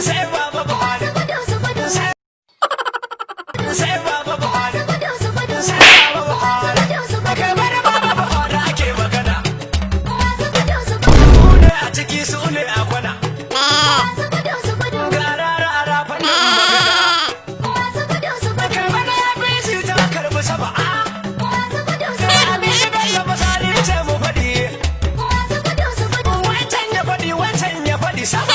Sai Baba Buhari. Sai Baba Buhari. Sai Baba Buhari. Kai bari, Baba Buhari ake magana. Mu ne a ciki, su ne a kwana. Ga rara a fannin magana. Kai bana APC ta karbi sama. Aminu Bello Masari ce mu faɗi. Wancan ya faɗi, wancan ya faɗi, sama.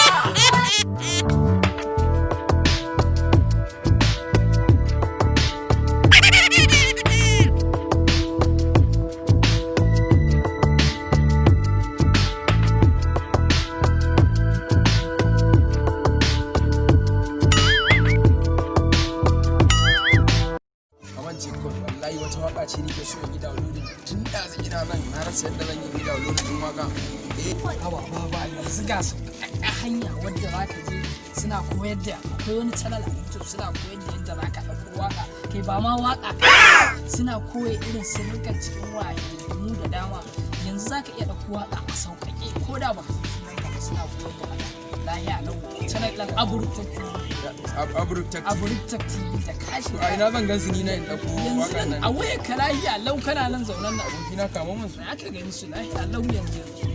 Kaman ce kawai, wallahi wata waka ce nake so in yi downloading tun da ina nan, na rasa yadda zan yi downloading din waka, eh. Haba ba, yanzu ga su a hanya wadda za ka je, suna koyar da, akwai wani channel a YouTube, suna koyar da yadda za ka ɗauko waka. Kai, ba ma waka, suna koya irin sirrukan cikin waya mu da dama. Yanzu za ka iya ɗauko waka a sauƙaƙe ko da baka san sunan ka ba. Suna koyar da haka lahiya lau. Channel ɗin Aburuk TV. Abruk Tech. Aburuk TV da kashi. To, a ina zan gansu ni na in dauko yanzu wakan nan nan? A wayar ka, lahiya lau, kana nan zaunen nan. Abokina, kama mun su. Aka gani su lahiya lau yanzu yanzu.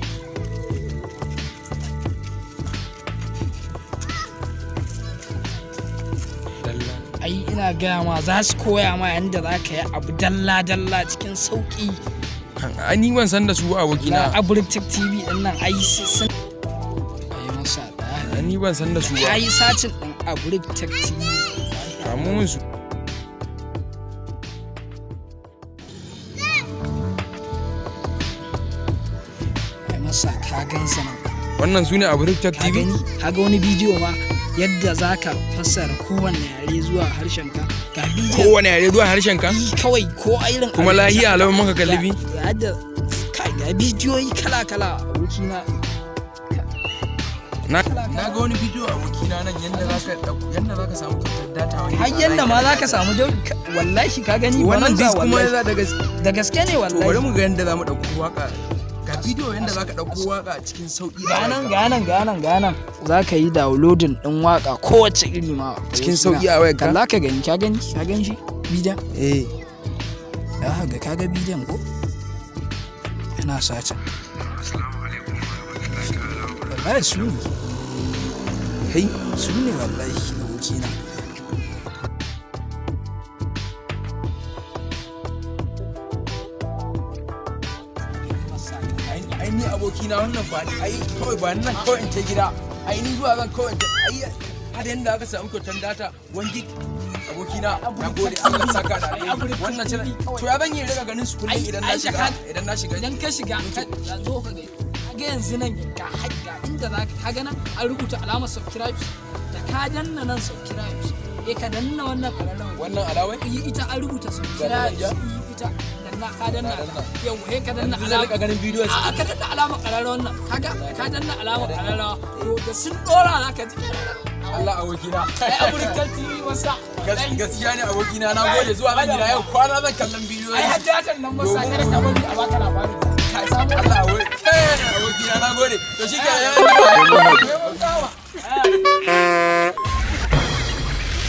Dalla. Ai ina gaya ma, za su koya ma yadda za ka yi abu dalla dalla cikin sauki. Ai ni ban san da su ba, na abokina. Aburtik TV din nan, ai sun ai masa da Ai ni ban san da su ba. Ai searching din Aburtik TV. Kama mun su. Ai masa, ka gansa nan. Wannan su ne Abruk Tech Ka TV. gani, ka ga wani bidiyo ma yadda za ka fassara kowanne yare zuwa harshen ka, ga bidiyon. Kowane yare zuwa harshen ka? Kawai ko irin Kuma lahiya lau muka kalli bi? Yadda kai, ga bidiyoyi kala kala, abokina. Na ga wani bidiyo, abokina, nan yanda zaka samu kyautar data wani. Har yanda ma za ka samu wallahi ka gani. Wannan Bonanza. dis kuma Wallahi. yana da gaske. Da gaske ne. To, bari Wallahi. mu ga yanda zamu dauko waka. Ga bidiyo yanda zaka dauko waka cikin sauki. Ga nan, ga nan, ga nan, ga nan, za ka yi downloading din waka kowace iri ma. Cikin sauki a wayarka? Kalla ka gani, ka gani, ka gani shi bidiyon. Eh. Ya ga, ka ga bidiyon ko yana sace. Wallahi su ne. Kai. Su ne wallahi, abokina. Ai ni, abokina, wannan ba ai kawai ba nan kawai in ta gida. Ai ni zuwa zan kawai in ta, ai har yanda aka samu kyautar data 1 gig. Abokina, na gode, Allah saka da alheri. Wannan channel, to ya zan yi riga ganin su kullum idan na Ai, shiga idan na shiga? Idan ka shiga, ka zo ka ga, ka ga yanzu nan ga ga inda za ka ga nan an rubuta alamar subscribe. Da ka danna nan subscribe, eh, ka danna wannan ƙararrawar. Wannan alawai? Yi, ita an rubuta subscribe. Ja? Yi, ita danna, ka danna. Na danna. Yau he ka danna. Yanzu zan rika ganin bidiyon su. A, ka danna alamar ƙararrawar nan, kaga ka danna alamar ƙararrawa, to da sun dora za ka ji. Allah, abokina. Ai Aburikar TV wasa. Gaskiya ne, abokina, na gode. Zuwa zan gida yau, kwana zan kallon bidiyoyin. Ai har datan nan masa, kada ka bari a baka labarin. Kai, Allah, abokina, na gode. To shi kenan. Mun gama.